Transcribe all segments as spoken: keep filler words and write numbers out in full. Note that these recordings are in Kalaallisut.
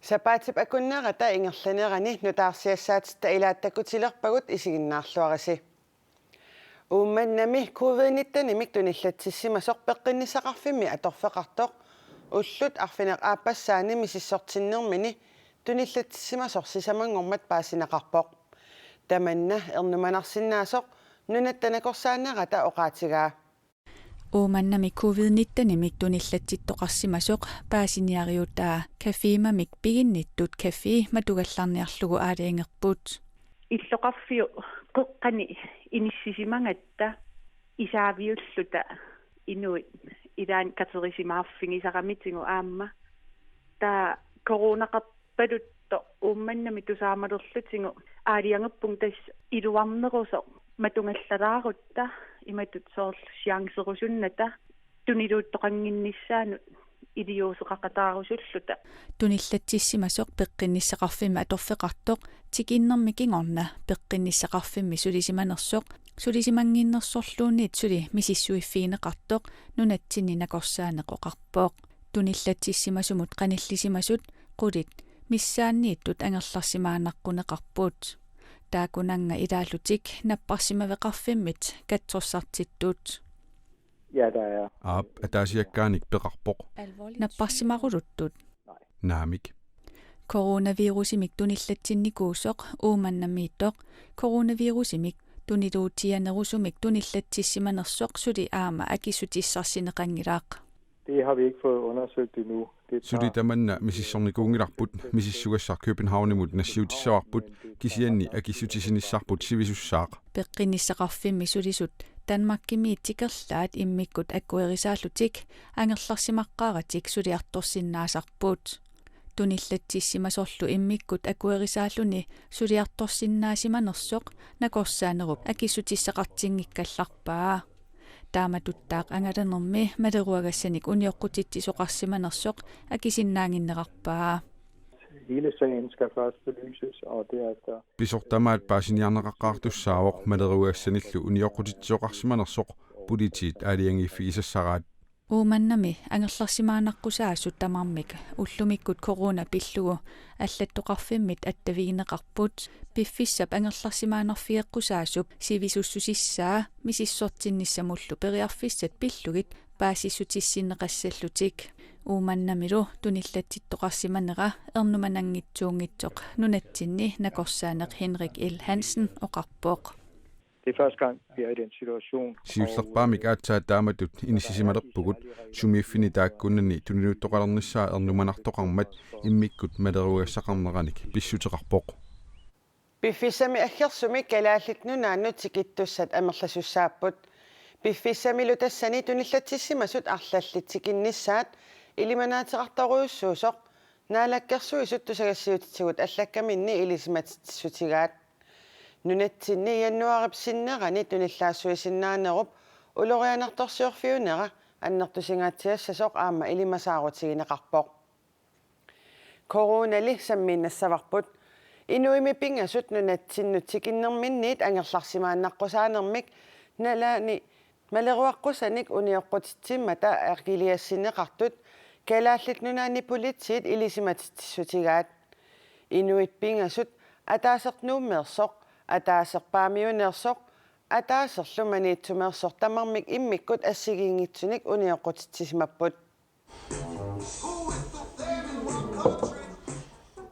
Sapaatip akunnerata ingerlanerani nutaarsiassaatitta ilaattakkutilerpagut, isiginnaarluarisi. Uummannami covid nitten-imik tunillatsissimasoq peqqinnissaqarfimmi atorfeqartoq ullut arfineq-aappassaanni misissortinnermini tunillatsissimasoq sisamanngormat paasineqarpoq. Tamanna ernumanarsinnaasoq Nunatta Nakorsaanerata oqaatigaa. Uummannami covid nitten-imik tunillatsittoqarsimasoq paasiniariutaa Cafémamik piginnittut café matugallarniarlugu aalajangerput. Illoqarfiup qeqqani inissisimagatta isaaviulluta inuit ilaanni katerisimaarfigisaramitigut aamma. Taava coronaqarpaluttoq Uummannami tusaamalerlutigu aalajangerpunga tassa iluarnerusoq matugallalaarutta, imatut soorlu chancerusunnata tuniluuttoqannginnissaanut iliuuseqaqataarusulluta. Tunillatsissimasoq peqqinnissaqarfimmi atorfeqartoq tikinnermi kingorna peqqinnissaqarfimmi sulisimanersoq sulisimannginnersorluunniit suli misissuiffigineqartoq nunatsinni nakorsaaneq oqarpoq. Tunillatsissimasumut qanillisimasut qulit missaanniittut angerlarsimaannaqquneqarput. Taakkunannga ilaallutik napparsimaveqarfimmit katsorsartittut. Ja, der er. Aap, ataasiakkaanik peqarpoq. Napparsimaruluttut? Naamik. Coronavirusimik tunillatsinnikuusoq Uummannamiittoq coronavirusimik tuniluutianerusumik tunillatsissimanersoq suli aamma akissutissarsineqanngilaq. Det har vi ikke fået undersøgt endnu. Det tager. Suli tamanna misissornikuunngilarput, misissugassaq Københavnimut nassiutissavarput, kisianni akissutissinissaarput sivisussaaq. Peqqinnissaqarfimmi sulisut Danmarkimiit tikerlaat immikkut akuerisaallutik angerlarsimaqqaaratik suliartorsinnaasarput. Tunillatsissimasorlu immikkut akuerisaalluni suliartorsinnaasimanersoq nakorsaanerup akissutissaqartinngikkallarpaa. Taamatuttaaq angalanermi maleruagassanik unioqqutitsisoqarsimanersoq akisinnaannginnerarpaa. Hele sagen skal først belyses, og derefter. Pisortamaat paasiniarneqaqqaartussaavoq maleruagassanillu unioqqutitsisoqarsimanersoq politiit aalajangiiffigisassaraat. Uummannami angerlarsimaannaqqusaasut tamarmik ullumikkut corona pillugu allattoqarfimmit attavigineqarput. Piffissap angerlarsimaannarfigeqqusaasup sivisussusissaa misissortinnissamullu periarfissat pillugit paasissutissinneqassallutik. Uummannamilu tunillatsittoqarsimanera ernumananngitsuunngitsoq nunatsinni nakorsaaneq Henrik L. Hansen oqarpoq. Det er første gang, vi er i den situation. Siullerpaamik aatsaat taamatut inissisimalerpugut, sumiiffini taakkunani tuniluuttoqalernissaa ernumanartoqarmat immikkut maleruagassaqarneranik pissuteqarpoq. Piffissami aggersumi Kalaallit Nunaannut tikittussat amerlasussaapput. Piffissamilu tassani tunillatsissimasut arlallit tikinnissaat ilimanaateqartorujussuusoq Naalakkersuisut tusagassiuutitigut allakkaminni ilisimatitsissutigaat. Nunatsinni januaarip sinnerani tunillaassuisinnaanerup ulorianartorsiorfiunera annertusingaatsiassasoq aamma ilimasaarutigineqarpoq. Coronali sammiinnassavarput. Inuimmi pingasut nunatsinnut tikinnerminniit angerlarsimaannaqqusaanermik nalaani maleruaqqusanik unioqqutitsimmata akiligassinneqartut Kalaallit Nunaanni Politiit ilisimatitsissutigaat. Inuit pingasut ataaseq Nuummeersoq, ataaseq Paamiuneersoq, ataaserlu Maniitsumeersoq tamarmik immikkut assigiinngitsunik unioqqutitsisimapput.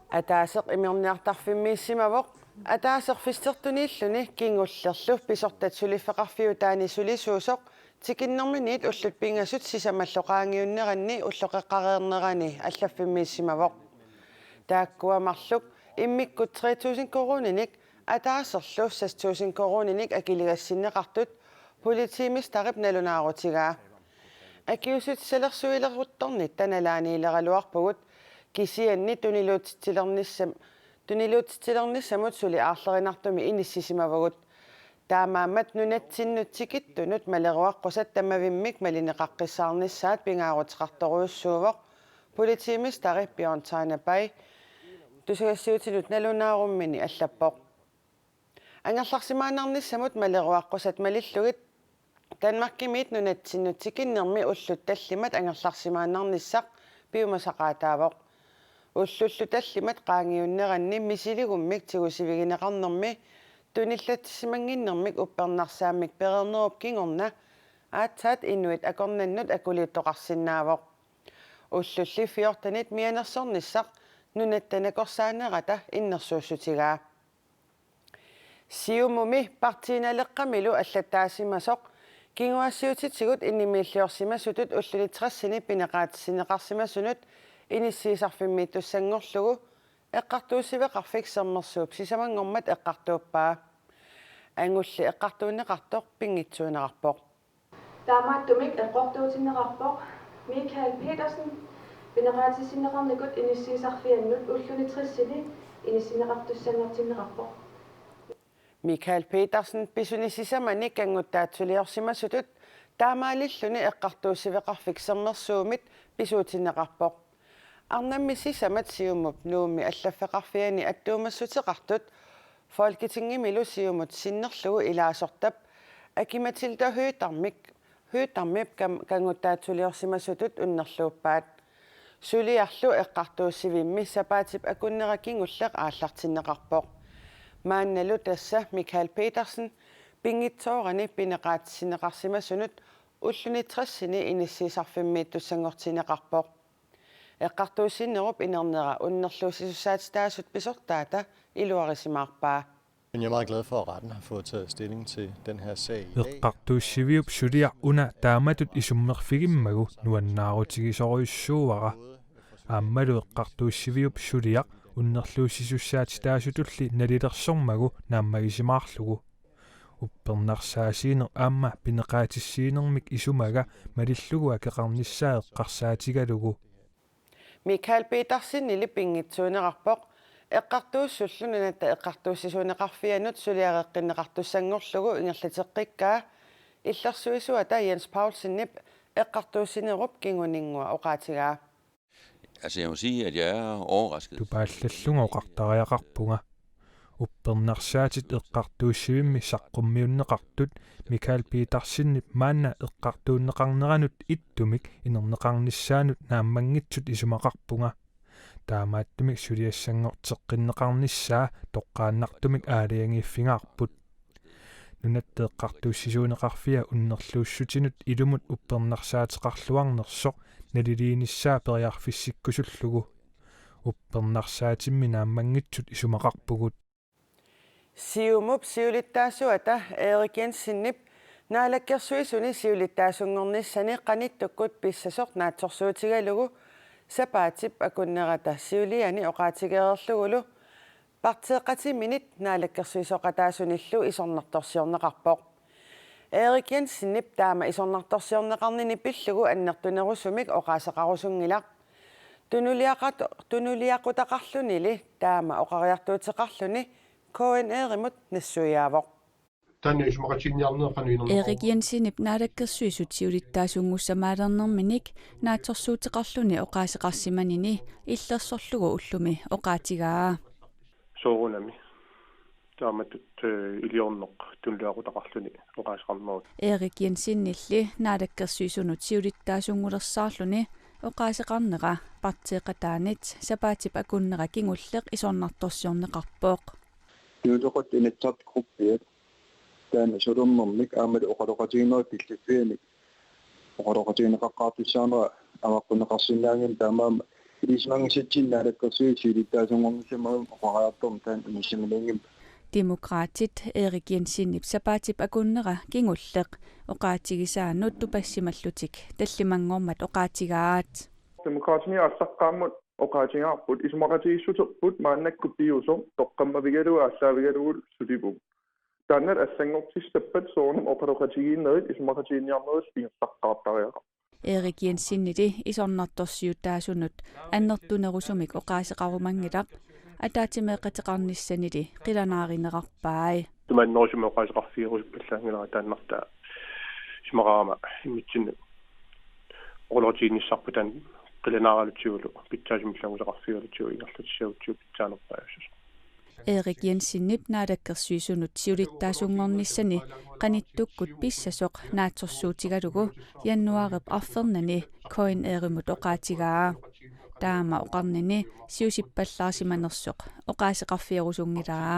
Ataaseq imerniartarfimmiissimavoq, ataaseq Fistertuniilluni kingullerlu pisortat suliffeqarfiutaani sulisuusoq tikinnerminiit ullut pingasut sisamallu qaangiunneranni ulloqeqqareernerani allaffimmiissimavoq. Taakkua marluk immikkut tre tusind koruuninik ataaserlu seks tusind koruuninik akiligassinneqartut politimesterip nalunaarutigaa. Akiuussutissalersuileruttornitta nalaaniileraluarpugut, kisianni tuniluutitsilernissam-, tuniluutitsilernissamut suli aarlerinartumik inissisimavagut. Taamaammat nunatsinnut tikittunut maleruaqqusat tamavimmik malineqaqqissaarnissaat pingaaruteqartorujussuuvoq, politimesteri Bjørn Tegne Bay tusagassiuutinut nalunaarummini allappoq. Angerlarsimaannarnissamut maleruaqqusat malillugit Danmarkimiit nunatsinnut tikinnermi ullut tallimat angerlarsimaannarnissaq piumasaqaataavoq. Ullullu tallimat qaangiunneranni misiligummik tigusivigineqarnermi tunillatissimannginnermik uppernarsaammik pereernerup kingorna aatsaat inuit akornannut akuliuttoqarsinnaavoq. Ullulli fjortenit mianersornissaq nunatta nakorsaanerata innersuussutigaa. Siumumi Partii Naleqqamilu allattaasimasoq kinguaassiuutitigut inimiilliorsimasutut ulluni tressini pineqaatissinneqarsimasunut inissiisarfimmiittussanngorlugu eqqartuussiveqarfik Sermersuup sisamanngormat eqqartuuppaa. Angulli eqqartuunneqartoq pinngitsuunerarpoq. Taamaattumik eqqortuutinneqarpoq Michael Petersen pineqaatissinneqarnikut inissiisarfiannut ulluni tressini inissinneqartussanngortinneqarpoq. Michael Petersen pisuni sisamanik kannguttaatsuliorsimasutut taamaalilluni eqqartuussiveqarfik Sermersuumit pisuutinneqarpoq. Arnammi sisamat Siumup Nuummi allaffeqarfiani attuumassuteqartut Folketingimilu Siumut sinnerlugu ilaasortap Aki-Matilda Høegh-Damip, Høegh-Damip kam-, kannguttaatsuliorsimasutut unnerluuppaat. Suliarlu eqqartuussivimmi sapaatip akunnera kingulleq aallartinneqarpoq. Maannalu tassa Michael Petersen pinngitsoorani pineqaatissinneqarsimasunut ulluni tressini inissiisarfimmiittussanngortinneqarpoq. Eqqartuussinnerup inernera unnerluussisussaatitaasut pisortaata iluarisimaarpaa. Men jeg er meget glad for, at retten har fået taget stilling til den her sag i dag. Eqqartuussiviup suliaq una taamatut isummerfigimmagu nuannaarutigisorujussuuara. Aammalu eqqartuussiviup suliaq unnerluussisussaatitaasutulli nalilersormagu naammagisimaarlugu. Uppernarsaasiineq aamma pineqaatissiinermik isumaga malillugu akeqarnissaa eqqarsaatigalugu. Michael Petersenili pinngitsuunerarpoq eqqartuussullu Nunatta Eqqartuussisuuneqarfianut suliareqqinneqartussanngorlugu ingerlateqqikkaa illersuisuata Jens Poulsenip eqqartuussinerup kinguninngua oqaatigaa. Altså, jeg må sige, at jeg er overrasket. Tupaallallunga oqartariaqarpunga. Uppernarsaatit eqqartuussivimmi saqqummiunneqartut Michael Petersenip maanna eqqartuunneqarneranut ittumik inerneqarnissaanut naammanngitsut isumaqarpunga. Taamaattumik suliassanngorteqqinneqarnissaa toqqaannartumik aalajangiiffigaarput. Nunatta Eqqartuussisuuneqarfia unnerluussutinut ilumut uppernarsaateqarluarnersoq naliliinissaa periarfissikkusullugu. Uppernarsaatimmi naammanngitsut isumaqarpugut. Siumup siulittaasuata Erik Jensenip Naalakkersuisuni siulittaasunngornissani qanittukkut pissasoq naatsorsuutigalugu sapaatip akunnerata siuliani oqaatigereerlugulu partiiqatiminit naalakkersuisooqataasunillu isornartorsiorneqarpoq. Erik Jensenip taama isornartorsiorneqarnini pillugu annertunerusumik oqaaseqarusunngilaq. Tunuliaqat-, tunuliaqutaqarlunili taama oqariartuuteqarluni K N R-imut nassuiaavoq. Taanna isumaqatigiinniarneq qanoq inerneqarnersoq. Erik Jensenip Naalakkersuisut siulittaasunngussamaalernerminik naatsorsuuteqarluni oqaaseqarsimanini illersorlugu ullumi oqaatigaa. Soorunami. Taamatut, eh, iliorneq tunuliaqutaqarluni oqaaseqarnerup. Erik Jensenilli Naalakkersuisunut siulittaasunngulersaarluni oqaaseqarnera partiiqataanit sapaatip akunnera kingulleq isornartorsiorneqarpoq. Juulequt Inatsisartut gruppiat taanna sulernermik aammalu oqaloqatigiinnerit killiffiannik oqaloqatigineqaqqaartussaanera avaqqunneqarsinnaanngilaq, taamaammat ilisimanngusatsinnik Naalakkersuisut siulittaasunngornissamut oqariartormat taanna inissisimanngimmat. Demokraatit Erik Jensenip sapaatip akunnera kingulleq oqaatigisaanut tupassimallutik tallimanngormat oqaatigaat. Demokraatini aallaqqaammut oqaatigaarput isumaqatigiissuterput maannakkut piviusoq toqqammavigalugu aallaavigalugu sulivugut. Taanna allanngortissappat soorunami oqaloqatigiinnerit isumaqatigiinniarnerit ingerlaqqaartariaqarput. Erik Jensenili isornartorsiutaasunut annertunerusumik oqaaseqarumanngilaq, ataatsimeeqateqarnissanili qilanaarinerarpai. Tumannerusumik oqaaseqarfigerusuppallaanngilara taannartaa isumaqarama immitsinnut oqaloqatigiinnissarput taanna qilanaaralutigulu pitsaasumik ilannguteqarfigalugu ingerlatissagutsigu pitsaanerpaajussuusoq. Erik Jensenip Naalakkersuisunut siulittaasunngornissani qanittukkut pissasoq naatsorsuutigalugu januaarip arfernani K N R-imut oqaatigaa. Taama oqarnini siusippallaarsimanersoq oqaaseqarfiorusunngilara.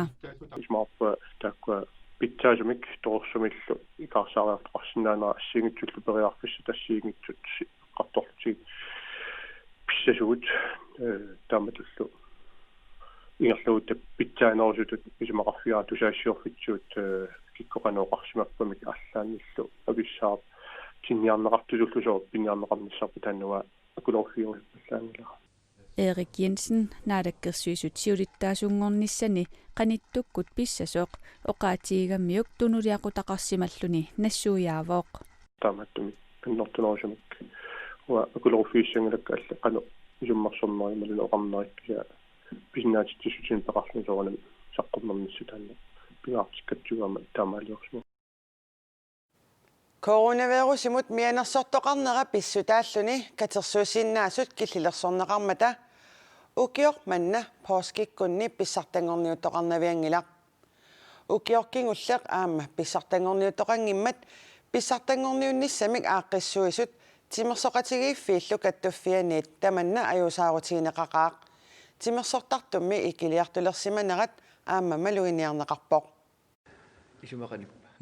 Isumaqarpunga taakkua pitsaasumik torersumillu ikaarsaariartoqarsinnaanera assigiinngitsullu periarfissat assigiinngitsut eqqartorlutigit pissasugut, eh, taamatullu ingerlagutta pitsaanerusutut isumaqarfigaara tusagassiorfitsigut, eh, kikkut qanoq oqarsimappammik allaanillu avissaartinniarneqartusullu sooq piniarneqarnissarput taanna akulerfigerusuppallanngilaq. Erik Jensen Naalakkersuisut siulittaasunngornissani qanittukkut pissasoq oqaatigigamiuk tunuliaqutaqarsimalluni nassuiaavoq. Taamaattumik annertunerusumik uanga akulerfigissanngilakka allat qanoq isummersornerit imaluunniit oqarnerit kisianni pisinnaatitsissutinik peqarluni soorunami saqqummernissaa taanna pingaartikkatsigit aamma taamaaliorsimavoq. Coronavirusimut mianersortoqarnera pissutaalluni katersuussinnaasut killilersorneqarmata ukioq manna poorskikkunni pissartanngorniuttoqarnavianngilaq. Ukioq kingulleq aamma pissartanngorniuttoqanngimmat pissartanngorniunnissamik aaqqissuisut Timersoqatigiiffiillu Kattuffianniit tamanna ajuusaarutigineqaqaaq. Timersortartummi ikiliartulersimanerat aamma maluginiarneqarpoq.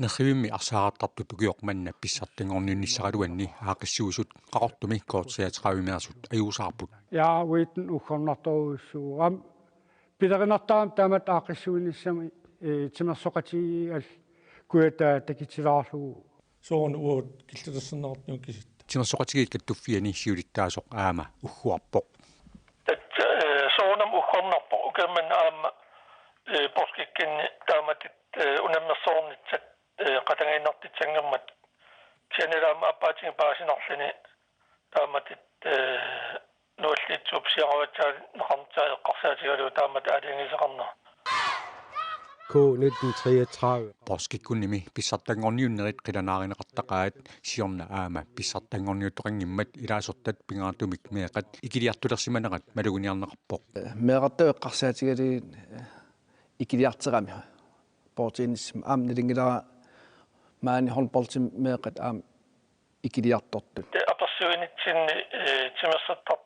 Nerrivimmi arsaarartartut ukioq manna pissartanngorniunnissaraluanni aaqqissuisut Qaqortumi K treogtredive-meersut ajuusaarput. Ja, uagut uggornartorujussuuvoq. Aamma pilerinartaratta taamatut aaqqissuinissami, eh, timersoqatigiit Kujataa takitilaarlugu. Soorunami uagut killilersorneqartunut kisitta. Timersoqatigiit Kattuffianni siulittaasoq aamma ugguarpoq. Tassa, eh, soorunami uggornarpoq, ukioq manna aamma, eh, poorskikkunni taamatut, eh, unammersoornissat, eh, qatanngiinnartussanngormat. Kisianni aamma aappaatigulli paasinarluni taamatut, eh, nualliitsup siaruatsaanneqarnissaa eqqarsaatigalugu taamatut aalajangiisoqarnera. K nitten treogtredive. Poorskikkunnimi pissartanngorniunnerit qilanaarineqartaqaat, siorna aamma pissartanngorniuttoqanngimmat ilaasortat pingaarutumik meeqqat ikiliartulersimanerat maluginiarneqarpoq. Meeqqat eqqarsaatigalugit ikiliartorami. Poortiinnissami aamma nalunngilara maani håndboldimi meeqqat aamma ikiliartortut. Apersuinitsinni, eh, timersortartut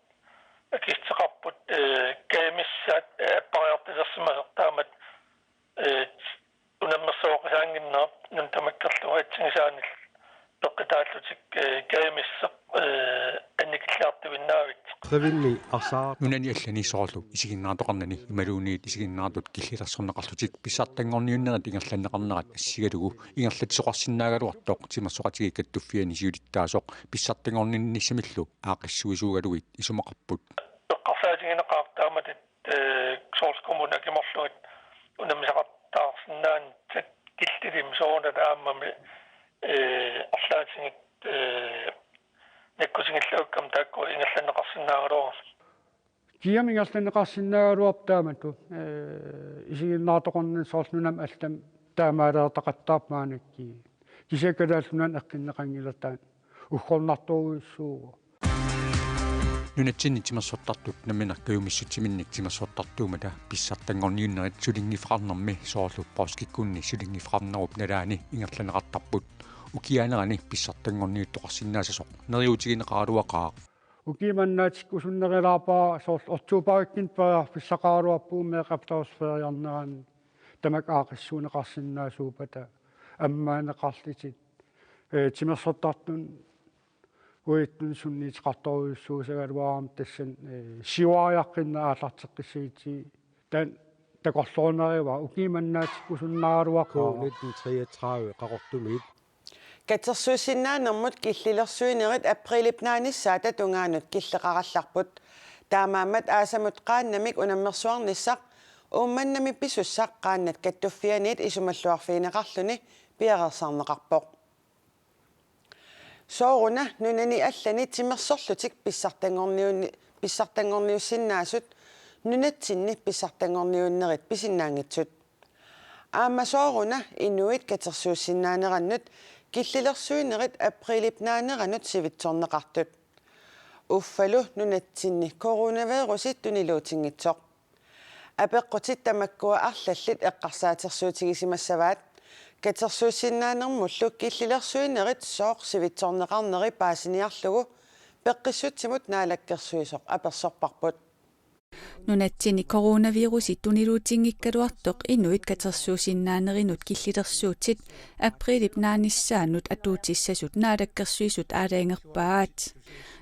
akissuteqarput, eh, kajumissat, eh, appariartulersimasoq taamatut, eh, unammersuusaannginnerat nuna tamakkerlugu assigisaanillu peqqutaallutik, eh, kajumissaq, eh, annikilliartuinnaavitsoq. Nerrivimmi arsaarartartut. Nunani allani soorlu isiginnaartoqarnani imaluunniit isiginnaartut killilersorneqarlutik pissartanngorniunnerit ingerlanneqarnerat assigalugu ingerlatsisoqarsinnaagaluartoq Timersoqatigiit Kattuffianni siulittaasoq pissartanngorninnissamillu aaqqissuisuugalugit isumaqarput. Eqqarsaatigineqaaq taamatut, eh, soorlu kommunit akimerlugit unammisaqattaarsinnaanissat killilerneqarnerat aammami, eh, arlaatigut, eh, nakkutigilluakkami taakku ingerlanneqarsinnaagaluarput. Kiami ingerlanneqarsinnaagaluarput taamatut, eh, isiginnaartoqarnani soorlu nunami allami taamaaliortaqattaarpoq maannakkut. Kisianni Kalaallit Nunaanni eqqunneqanngilaq taanna uggornartorujussuuvoq. Nunatsinni timersortartut nammineq kajumissutsiminnik timersortartuummata pissartanngorniunnerit sulinngiffeqarnermi soorlu poorskikkunni sulinngiffeqarnerup nalaani ingerlanneqartarput. Ukiaanerani pissartanngorniuttoqarsinnaassasoq neriuutigineqaraluaqaaq. Ukiut manna tikikkusunnerulaarpara soorlu oktoberikkunni periarfissaqaraluarpugut meeqqat apersueriarneranni tamakku aaqqissuunneqarsinnaasuuppata ammaanneqarlutik, eh, timersortartut uagutsinnut sunniuteqartorujussuusagaluarami tassani, eh, siuariaqqinnera aallarteqqissagutsigu taanna takorloornerivara ukiut manna tikikkusunnerulaarpara. K nitten treogtredive Qaqortumiit. Katersuussinnaanermut killilersuinerit aprilip naanissaata tungaanut killeqarallarput. Taamaammat aasamut qaannamik unammersuarnissaq Uummannami pisussaq qaannat Kattuffianniit isumalluarfigineqarluni piareersarneqarpoq. Sooruna nunani allani timersorlutik pissartanngorniunni-, pissartanngorniussinnaasut nunatsinni pissartanngorniunnerit pisinnaanngitsut. Aamma sooruna inuit katersuussinnaanerannut killilersuinerit aprilip naaneranut sivitsorneqartut. Uffalu nunatsinni coronavirusi tuniluutinngitsoq. Apeqqutit tamakkua arlallit eqqarsaatersuutigisimassavaat, katersuussinnaanermullu killilersuinerit sooq sivitsorneqarneri paasiniarlugu Peqqissutsimut naalakkersuisoq apersorparput. Nunatsinni coronavirusi tuniluutinngikkaluartoq inuit katersuusinnaanerinut killilersuutit aprilip naanissaanut atuutissasut naalakkersuisut aalajangerpaat.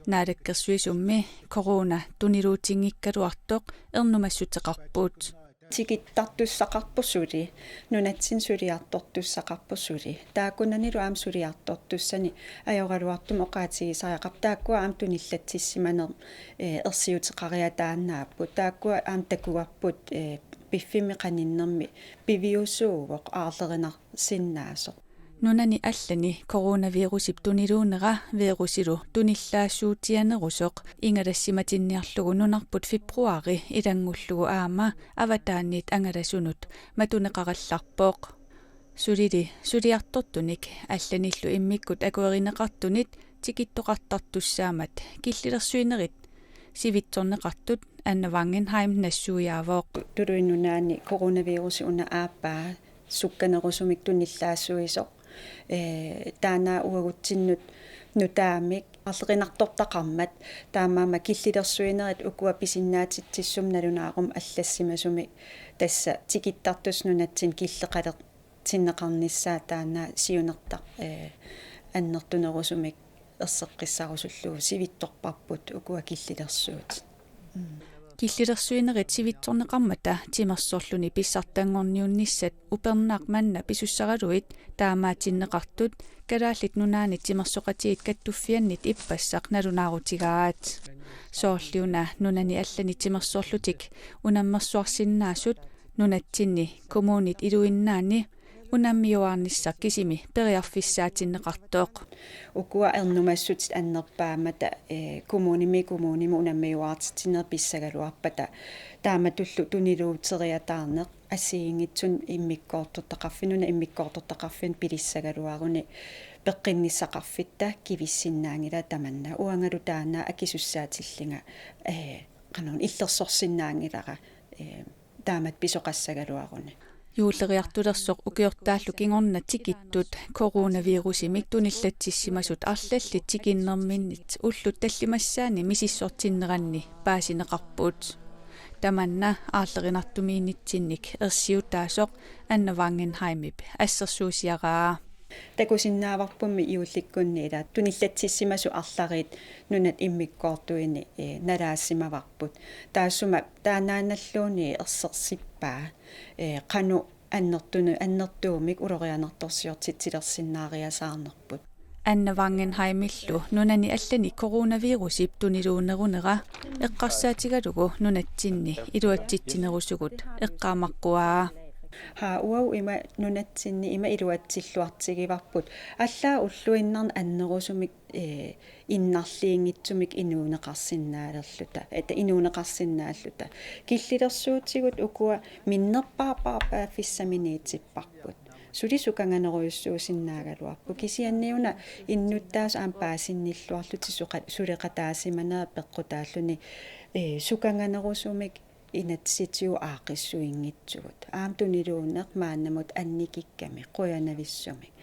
Naalakkersuisummi corona tuniluutinngikkaluartoq ernumassuteqarput. Tikittartussaqarpoq suli, nunatsinni suliartortussaqarpoq suli. Taakkunanilu aamma suliartortussanik ajoraluartumik oqaatigisariaqarpoq, taakkua aamma tunillatsissimaneq, eh, ersiuteqariataannaapput. Taakkua aamma takuarput, eh, piffimmi qaninnermi piviusuuvoq aarlerinarsinnaasoq. Nunani allani coronavirusip tuniluunera virusilu tunillaassuutiginerusoq ingalassimatinniarlugu nunarput februaari ilanngullugu aamma avataaniit angalasunut matuneqarallarpoq. Sulili suliartortunik allanillu immikkut akuerineqartunit tikittoqartartussaammat killilersuinerit sivitsorneqartut Anna Wangenheim nassuiaavoq. Tuluit Nunaanni coronavirusi una aappaa sukkanerusumik tunillaassuisoq. Eh, taanna uagutsinnut nutaamik aarlerinartortaqarmat, taamaammat killilersuinerit ukua pisinnaatitsissumik nalunaarumik allassimasumik tassa tikittartussat nunatsinni killeqalertinneqarnissaat taanna siunertaq, eh, annertunerusumik erseqqissarusullugu sivitsorparput ukua killilersuutit. Killilersuinerit sivitsorneqarmata timersorluni pissartanngorniunnissat upernaaq manna pisussaraluit taamaatinneqartut Kalaallit Nunaanni Timersoqatigiit Kattuffiannit ippassaq nalunaarutigaat. Soorliuna nunani allani timersorlutik unammersuarsinnaasut nunatsinni kommunit iluinnaanni unammiuaarnissaq kisimi periarfissaatinneqartoq. Ukua ernumassutit annerpaammata, eh, kommunimi kommunimi unammiuaartitsinerit pissagaluarpata taamatullu tuniluuteriataarneq assigiinngitsunik immikkoortortaqarfinni, nunap immikkoortortaqarfinni pilissagaluaruni peqqinnissaqarfitta kivissinnaanngilara tamanna, uangalu taanna akisussaatillinga, eh, qanoruna illersorsinnaanngilara, eh, taamatut pisoqassagaluaruni. Juulleriartulersoq ukiortaallu kingorna tikittut coronavirusimik tunillatsissimasut arlallit tikinnerminnit ullut tallimassaanni misissortinneranni paasineqarput. Tamanna aarlerinartumiinnitsinnik ersiutaasoq Anna Wangenheimip assersuusiaraa. Takusinnaavarpummi juullikkunni ila tunillatsissimasut arlallit nunat immikkoortuini, eh, nalaassimavarput. Taassuma taannaannalluunniit ersersippaa, eh, qanoq annertunu-, annertuumik ulorianartorsiortitsilersinnaariasaarnerput. Anna Wangenheimillu nunani allani coronavirusip tuniluunerunera eqqarsaatigalugu nunatsinni iluatsitsinerusugut eqqaamaqquaa. Haa, uagut ima nunatsinni ima iluatsilluartigivarput. Allaat ulluinnarni annerusumik, eh, innarliinngitsumik inuuneqarsinnaalerluta, ata inuuneqarsinnaalluta. Killilersuutigut ukua minnerpaarpaarpaaffissaminiitipparput. Suli sukanganerujussuusinnaagaluarput. Kisianniuna innuttaasut aamma paasinnilluarlutik suqa-, suleqataasimanerat peqqutaalluni, eh, sukanganerusumik inatsisitigut aaqqissuinngitsugut. Aamma tuniluunneq maannamut annikikkami qujanavissumik.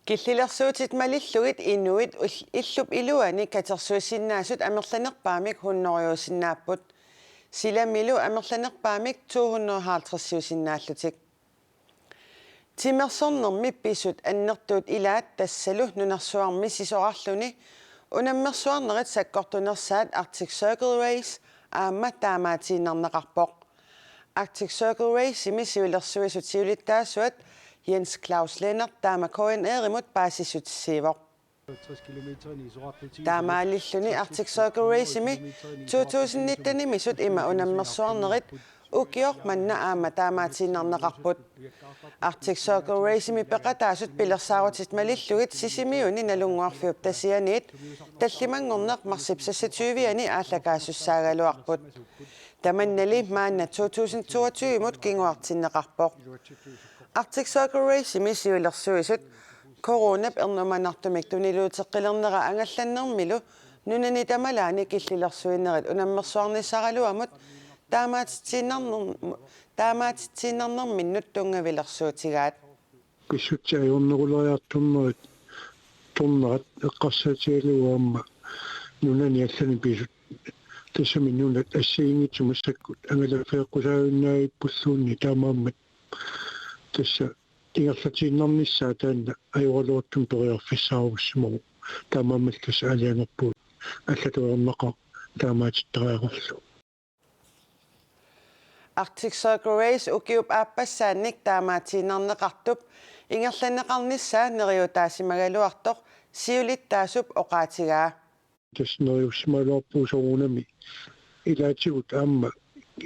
Killilersuutit malillugit inuit ul-, illup iluani katersuissinnaasut amerlanerpaamik hundredeusisinnaapput. Silamilu amerlanerpaamik to hundrede og halvtredsiusinnaallutik. Timersornermi pisut annertuut ilaat tassalu nunarsuarmi sisorarluni unammersuarnerit sakkortunersaat Arctic Circle Race aamma taamaatiinnarneqarpoq. Arctic Circle Race-imi siulersuisut siulittaasuat Jens Claus Lennert taama K N R-imut paasissutissiivoq. Taamaalilluni Arctic Circle Race-imi to tusind nitten-imisut ima unammersuarnerit ukioq manna aamma taamaatiinnarneqarput. Arctic Circle Race-imi peqataasut pilersaarutit malillugit Sisimiuni Nalunnguarfiup tasianiit tallimanngorneq marsip seksogtyve-ani aallakaasussaagaluarput. Tamannali maanna to tusind toogtyve-mut kinguartinneqarpoq. Arctic Circle Race-imi siulersuisut coronap ernumanartumik tuniluuteqqilernera angallannermilu nunani tamalaani killilersuinerit unammersuarnissaraluamut taamaatitsiinnarnerm-, taamaatitsiinnarnerminnut tunngavilersuutigaat. Pissutsit ajorneruleriartornerat tornerat eqqarsaatigalugu aamma nunani allani pisut. Tassami nunat assigiinngitsut massakkut angalaffigeqqusaajunnaavippulluni taamaammat tassa ingerlatiinnarnissaa taanna ajoraluartumik periarfissaarussimavoq. Taamaammallu tassa aalajangerpugut allatut ajornaqaaq taamaatittariaqarlugu. Arctic Circle Race ukiup aappassaannik taamaatiinnarneqartup ingerlanneqarnissaa neriutaasimagaluartoq siulittaasup oqaatigaa. Tassa neriussimagaluarpugut soorunami ilaatigut aamma,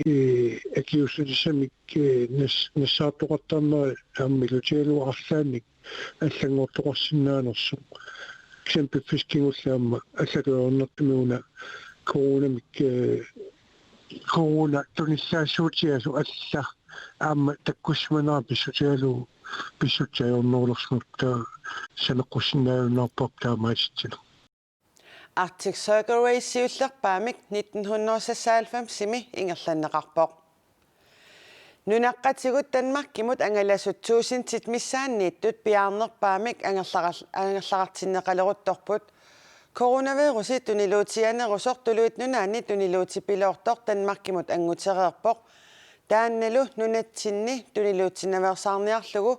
ee, akiuussutissamik, ee, nas-, nassaartoqartarnera aamma ilutigalugu arlaannik allanngortoqarsinnaanersoq. Kisianni piffissami kingullermi aamma allatut ajornartumik una coronamik, ee, corona tunillaassuutigasoq alla aamma takkussimanera pissutigalugu pissutsit ajornerulersimavoq, taava saneqqussinnaajunnaarparput taamaatitsineq. Arctic Circle Race siullerpaamik nitten hundrede seksoghalvfemsimi ingerlanneqarpoq. Nunaqqatigut Danmarkimut angalasut tuusintit missaanniittut piaarnerpaamik angerlaral-, angerlartinneqaleruttorput. Coronavirusi tuniluutiginerusoq Tuluit Nunaanni tuniluutipiloortoq Danmarkimut anngutereerpoq. Taannalu nunatsinni tuniluutsinnaveersaarniarlugu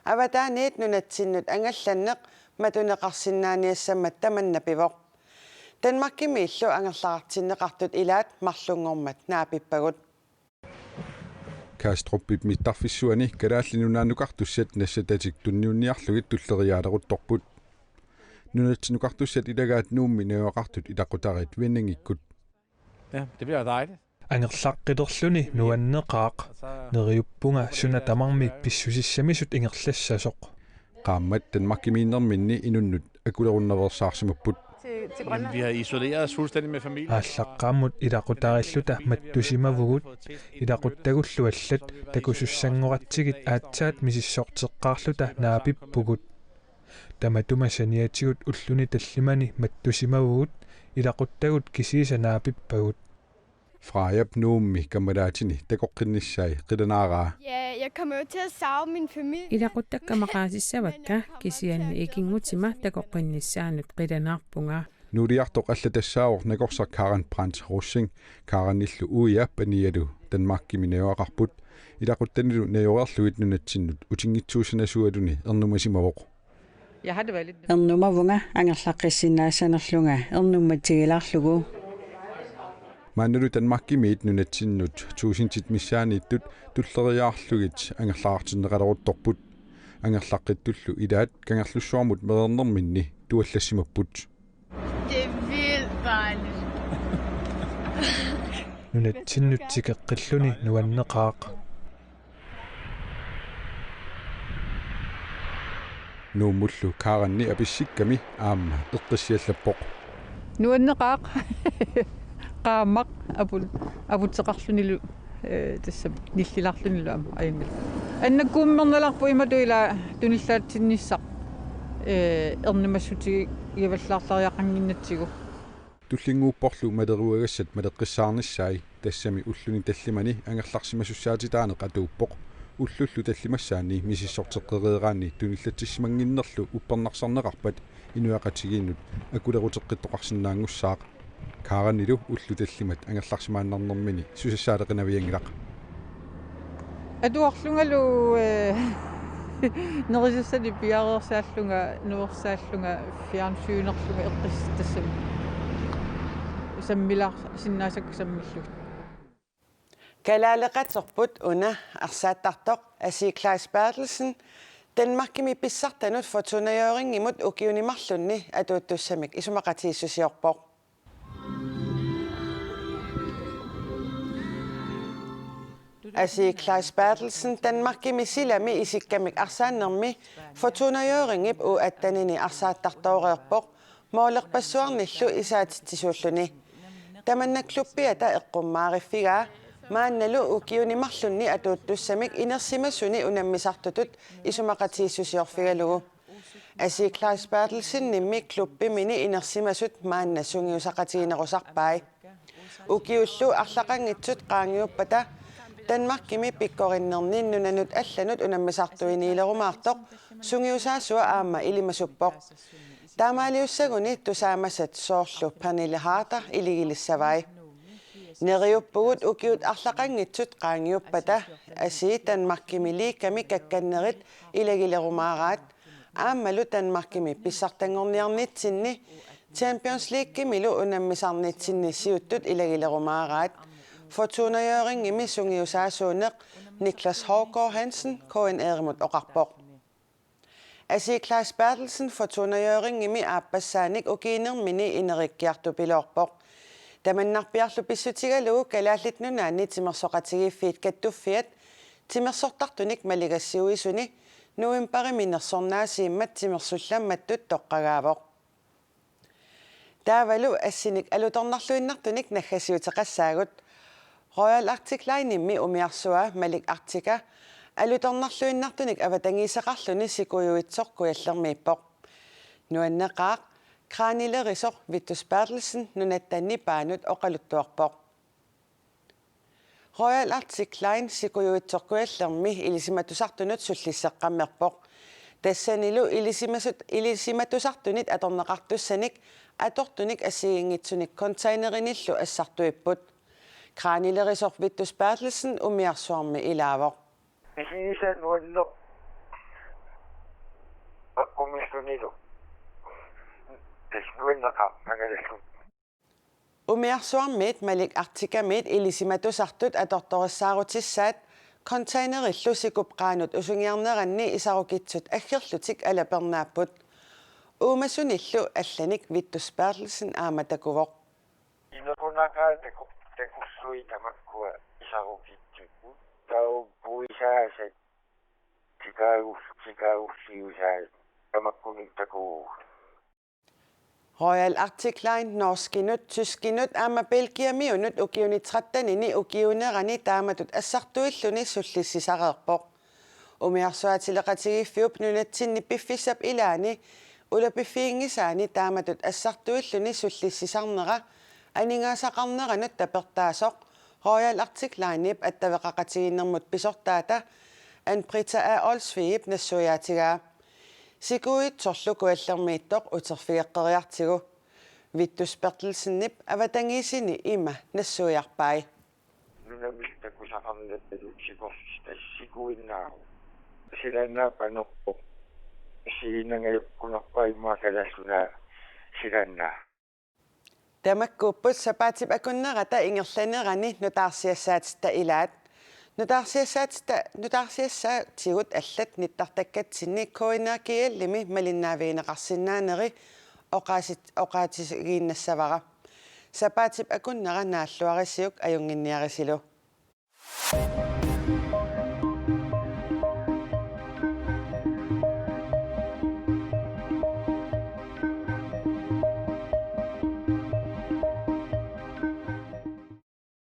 avataaniit nunatsinnut angallanneq matuneqarsinnaaniassammat tamanna pivoq. Danmarkimiillu angerlartinneqartut ilaat marlunngormat naapippagut. Kastrupip mittarfissuani Kalaallit Nunaannukartussat nassatatik tunniunniarlugit tulleriiaaleruttorput. Nunatsinnukartussat ilagaat Nuummi najugaqartut ilaqutariit Vendingikkut. Ja, det bliver dejligt. Angerlaqqilerluni nuanneqaaq. Neriuppunga suna tamarmi pissusissamisut ingerlassasoq. Qaammat Danmarkimiinnerminni inunnut akulerunnaveersaarsimapput. Jamen, vi har isoleret os fuldstændig med familien. Aallaqqaammut ilaqutariilluta mattusimavugut, ilaquttagullu allat takusussanngoratsigit aatsaat misissorteqqaarluta naapippugut. Tamatuma saniatigut ulluni tallimani mattusimavugut, ilaquttagut kisiisa naapippagut. Freja Nuummi kammalaatini takoqqinnissaa qilanaaraa. Ja, jeg kommer jo til at savne min familie. Ilaquttakka maqaasissavakka, kisianni ikinngutima takoqqinnissaanut qilanaarpunga. Nuuliartoq alla tassaavoq nakorsaq Karen Brandt Rosing, Karenillu uia panialu Danmarkimi najugaqarput. Ilaquttanilu najoreerlugit nunatsinnut utinngitsuussanasugaluni ernumasimavoq. Jeg har det været lidt. Ernumavunga angerlaqqissinnaassanerlunga ernummatigilaarlugu. Maannalu Danmarkimiit nunatsinnut tuusintit missaanniittut tulleriiaarlugit angerlartinneqaleruttorput. Angerlaqqittullu ilaat Kangerlussuarmut mereernerminni tuallassimapput. Det er vildt dejligt. Nunatsinnut tikeqqilluni nuanneqaaq. Nuummullu Karenni apissikkami aamma eqqissiallappoq. Nuanneqaaq. Qaammaq apu-, aputeqarlunilu, eh, tassa nillilaarlunilu aamma ajunngilaq. Annakkuummernalerpoq imatut ila tunillaatinnissaq, eh, ernumassutigivallaartariaqannginnatsigu. Tullinnguupporlu maleruagassat maleqqissaarnissai, tassami ulluni tallimani angerlarsimasussaatitaaneq atuuppoq. Ullullu tallimassaanni misissorteqqereeraanni tunillatsissimannginnerlu uppernarsarneqarpat inuiaqatigiinnut akuleruteqqittoqarsinnaanngussaaq. Karenilu ullut tallimat angerlarsimaannarnermini susassaaleqinavianngilaq. Atuarlungalu, eh, nerisassani piareersaallunga, nuersaallunga, fjernsynerlunga eqqissitassami. Sammilaarsinnaasakka sammillugit. Kalaaleqaterput una arsaattartoq Asii Kleist Berthelsen Danmarkimi pissartanut Fortuna Hjørringimut ukiuni marlunni atuuttussamik isumaqatigiissusiorpoq. Asii Kleist Berthelsen Danmarkimi silami isikkamik arsaannermi Fortuna Hjørringip U attenini arsaattartooreerpoq, moolerpassuarnillu isaatitsisuulluni. Tamanna klubbiata eqqummaariffigaa, maannalu ukiuni marlunni atuuttussamik inersimasuni unammisartutut isumaqatigiissusiorfigalugu. Asii Kleist Berthelsenimmi klubbimini inersimasut maanna sungiusaqatiginerusarpai. Ukiullu arlaqanngitsut qaangiuppata Danmarkimi pikkorinnerni nunanut allanut unammisartuiniilerumaartoq sungiusaasua aamma ilimasuppoq. Taamaaliussaguni tusaamasat soorlu Pernille Harder iligilissavai. Neriuppugut ukiut arlaqanngitsut qaangiuppata, asii Danmarkimi liigami kakkannerit ilagilerumaaraat, aammalu Danmarkimi pissartanngorniarnitsinni Champions Leaguemilu unammisarnitsinni siuttut ilagilerumaaraat, Fortuna Hjørringimi sungiusaasuuneq Niklas Hougaard Hansen K N R-imut oqarpoq. Asii Claus Berthelsen Fortuna Hjørringimi aappassaanik ukiinermini ineriikkiartupiloorpoq. Tamannarpiarlu pissutigalugu Kalaallit Nunaanni Timersoqatigiiffiit Kattuffiat timersortartunik maligassiuisuni novembarimi nersornaasiimmat timersullammattut toqqagaavoq. Taavalu assinik alutornarluinnartunik naggasiuteqassaagut. Royal Arctic Linemi umiarsua Malik Arctica alutornarluinnartunik avatangiiseqarluni Sikuiuitsoq Kujallermiippoq. Nuanneqaaq, kranilerisoq Vittus Berthelsen Nunatta Nipaanut oqaluttuarpoq. Royal Arctic Line Sikuiuitsoq Kujallermi ilisimatusartunut sullisseqqammerpoq. Tassanilu ilisimasut-, ilisimatusartunit atorneqartussanik atortunik assigiinngitsunik containerinillu assartuipput. Kranilerisoq Vittus Berthelsen umiarsuarmi ilaavoq. Isigisanuanneq aqqumillunilu tasnuanneqaaq angalallu. Umiarsuarmiit Malik Arcticamiit ilisimatusartut atortorissaarutissaat containerillu sikup qaanut usungiarneranni isarukitsut aggerlutik alapernaapput. Uumasunillu allanik Vittus Berthelsen aamma takuvoq. Inequnaqaaq taku-, takullugit tamakkua isarukitsut. Taava puisaasat tikaagus-, tikaagulliusaat tamakkununnga takuvugut. Royal Arctic Line norskinut, tyskinut aamma Belgiamiunut ukiuni trettenini ukiuunerani taamatut assartuilluni sullissisareerpoq. Umiarsuaatileqatigiiffiup nunatsinni piffissap ilaani ulapiffiginngisaani taamatut assartuilluni sullissisarnera aningaasaqarneranut tapertaasoq Royal Arctic Linep attaveqaqatigiinnermut pisortaata Ann-Britta A. Olsvigip nassuiaatigaa. Sikuiuitsorlu Kujallermiittoq uterfigeqqeriartigu. Vittus Berthelsenip avatangiisini ima nassuiarpai. Nunamillu takusaqarnatalu sikorluta sikuinnaavoq. Silannaap anorpoq. Isiginnaanngajappunarpai immaqa Kalaallit Nunaat silannaap. Tamakkuupput sapaatip akunnerata ingerlanerani nutaarsiassaatitta ilaat. Nutaarsiassaatitta, nutaarsiassaatigut allat nittartakkatsinni K N R G L-imi malinnaavigineqarsinnaaneri oqaasit-, oqaatigiinnassavara. Sapaatip akunnera naalluarisiuk ajunnginniarisilu.